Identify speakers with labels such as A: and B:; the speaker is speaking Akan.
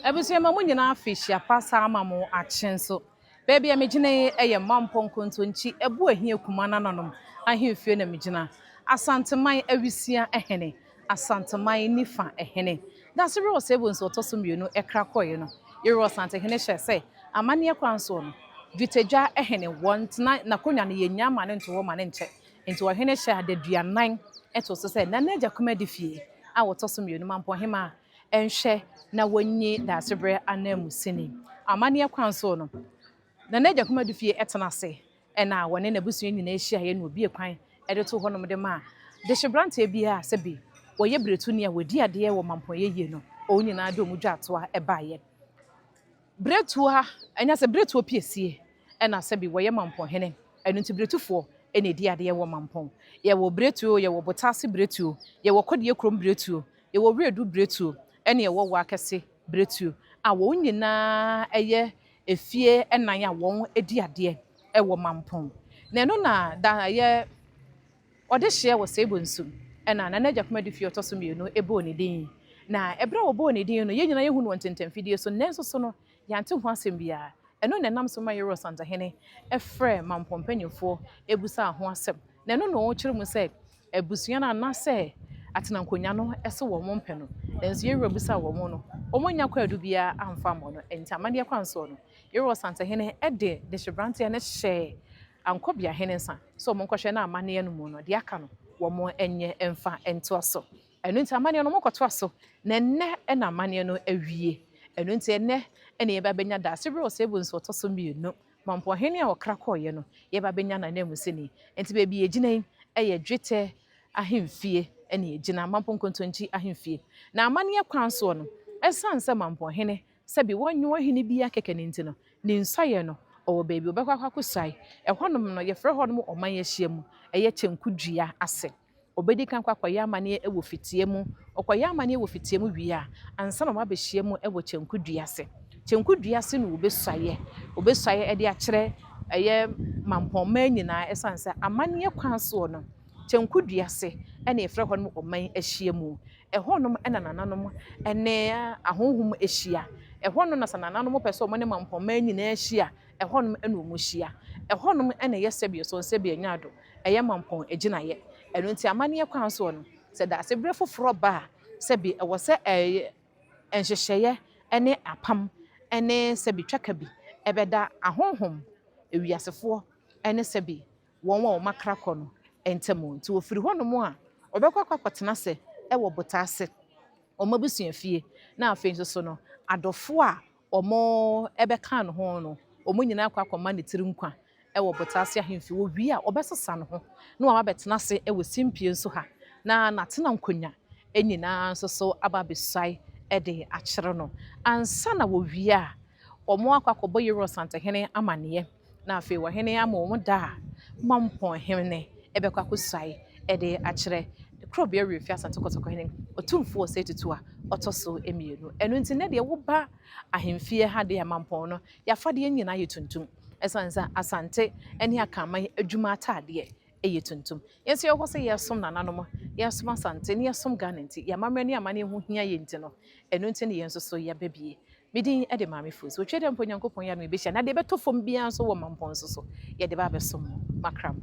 A: Abusua ma mo nyinaa afe hyia pa saa ama mo akye nso. Baabi a megyina yi yɛ Mampɔ Nkontonkyi Abuahia Kuma nananom ahemfie na megyina. Asanteman Awisia hene, Asanteman Nifa hene. Dasebrɛ Ɔsɛebu nso ɔtɔ so mmienu kra kɔeɛ no, Yeru Ɔsantehene hyɛɛ sɛ amanneɛ kwan soɔ no, Dwetɛdwa hene wɔntena n'akonnwa no yɛnnya mma no nto hɔ ma no nkyɛ. Enti ɔhene hyɛɛ adaduanan too so sɛ Nana Agya Kumadi fie a wɔtɔ so mmienu Mampɔnhemaa nhwɛ na wɔnyi Daasebrɛ ananmusini. Amanneɛ kwan so no, Nana Agya Kumadu fie tena ase na wɔne n'abusua nyinaa hyiaeɛ na wɔbue kwan de too hɔnom de maa dehyeberanteɛ biara a sɛbi wɔyɛ beretuni a wɔdi adeɛ wɔ Mampɔn yie no, wɔn nyinaa de wɔn dwaatoa baeɛ. Berɛtuo ɛnyɛ sɛ berɛtuo piesie ɛna sɛbi wɔyɛ Mampɔnhene, ɛno nti beretufoɔ ɛna ɛdi adeɛ wɔ Mampɔn. Yɛwɔ beretuo, yɛwɔ Botaase beretuo, yɛwɔ Kɔdeɛ kurom beretuo, yɛwɔ Wiredu beretuo, ɛne yɛwɔ Wakɛse beretuo a wɔn nyinaa ɛyɛ efie ɛnan a wɔn adi adeɛ ɛwɔ Mampɔn. Na ɛno na da ɛyɛ ɔde hyeɛ wɔ Seibo nsu ɛna Nana Agya Kumadi fie ɔtɔ so mmienu ɛbɔɔ ne din. Na ɛberɛ a wɔbɔɔ ne din no, yɛn nyinaa yɛhu no wɔ ntentamfidie so, nanso so no yɛante ho asɛm biara. Ɛno na ɛnam so ma Yeru Ɔsantehene ɛfrɛ Mampɔn mpanyinfoɔ ebusa ho asɛm. Na ɛno na ɔkyerɛ mu sɛ abusua no anaasɛ atenankonnwa no ɛso wɔn mpɛ no. Nanso Yeru busa wɔn no, wɔn nya kwaadu biara amfa mmɔ no. Nti amanneɛ kwan soɔ no, Yeru Ɔsantehene ɛde dehyeberanteɛ no hyɛɛ Ankɔbeahene nsa sɛ wɔn nkɔhwɛ na amanneɛ no mu no deɛ aka no wɔn nyɛ mfa ntoa so. Ɛno nti amanneɛ no wɔkɔtoa so na ɛnnɛ ɛna amanneɛ no awie. Ɛno nti ɛnnɛ ɛna yɛba bɛnya Daasebrɛ Ɔsɛebu nso ɔtɔ so mmienu. Mampɔnhene a ɔkra kɔɔeɛ no, yɛba bɛnya n'ananmusini. Nti baabi yɛgyina yi ɛyɛ Dwetɛ ahemfie ɛna yɛgyina, Mampɔn Nkontonkyi ahemfie. Na amanneɛ kwan soɔ no, ɛsiane sɛ Mampɔnhene sɛbi wɔnyɛ ɔhene biara kɛkɛ ne nti no, ne nsuaeɛ no, ɔwɔ baabi ɔbɛkɔ akɔ akɔsuae. Ɛhɔnom no, yɛfrɛ hɔnom ɔman ahyia mu, ɛyɛ Kyɛnkudua ase. Ɔbɛdi kan kɔ akɔyɛ amanneɛ wɔ fitie mu. Ɔkɔyɛ amanneɛ wɔ fitie mu wie a, ansa na wɔabɛhyia mu wɔ Kyɛnkudua ase. Kyɛnkudua ase na wɔbɛsuaeɛ. Wɔbɛsuaeɛ de akyerɛ ɛyɛ Mampɔnman nyinaa ɛsiane sɛ amanneɛ kwan soɔ no, Kyɛnkudua ase ɛna yɛfrɛ hɔnom ɔman ahyia mu. Ɛhɔnom ɛna nananom ne ahonhom ahyia. Ɛhɔnom na sɛ nananom pɛ sɛ wɔne Mampɔnman nyinaa ahyia, ɛhɔnom ɛna wɔn hyia. Ɛhɔnom ɛna ɛyɛ sɛbi so sɛbi ɛnya ado, ɛyɛ Mampɔn agyinaeɛ. Ɛno nti amanneɛ kwan soɔ no, sɛ daasebrɛ foforɔ ba a, sɛbi ɛwɔ sɛ ɛyɛ nhyehyɛeɛ ne apam ne sɛbi twaka bi ɛbɛda ahonhom, ewiasefoɔ ne sɛbi wɔn a wɔn akra kɔ no ntam. Nti wɔfiri hɔnom a, ɔbɛkɔ akɔ akɔtena ase ɛwɔ Botaase, wɔn abusua fie. Na afei nso so no, adɔfoɔ a wɔn ɛbɛka ne ho no, wɔn nyinaa akɔ akɔma ne tiri nkwa ɛwɔ Botaase ahemfie. Wɔwie a, ɔbɛsesa ne ho na waba abɛtena ase ɛwɔ Simpie nso ha. Na n'atena nkonnwa nyinaa nso so aba abɛsuae ɛde akyerɛ no. Ansa na wɔwie a, wɔn akɔ akɔbɔ Yeru Ɔsantehene amanneɛ. Na afei wɔhene ama wɔn da a Mampɔnhene ɛbɛkɔ akɔsuae ɛde akyerɛ Kurobea Werɛfi Asante Kɔtɔkɔhene Otumfoɔ Osei Tutu a ɔtɔ so mmienu. Ɛno nti ne deɛ woba ahemfie ha deɛ Mampɔn no, yɛafadeɛ nyinaa yɛ tuntum. Ɛsiane sɛ Asante ne Akanman adwuma ataadeɛ ɛyɛ tuntum. Yɛn nso yɛwɔ hɔ sɛ yɛsom nananom, yɛsom Asante ne yɛsom Ghana nti, yɛn amammerɛ ne amanneɛ ho hia yɛn nti no, ɛno nti ne yɛn nso so yɛba bie. Me din de Maame Foods. Wɔtwa dɛ mpo Nyankopɔn yɛ adom yɛbɛhyia. Na deɛ ɛbɛtɔ fam biara nso wɔ Mampɔn nso so, yɛde ba abɛsom mo. Makra mo.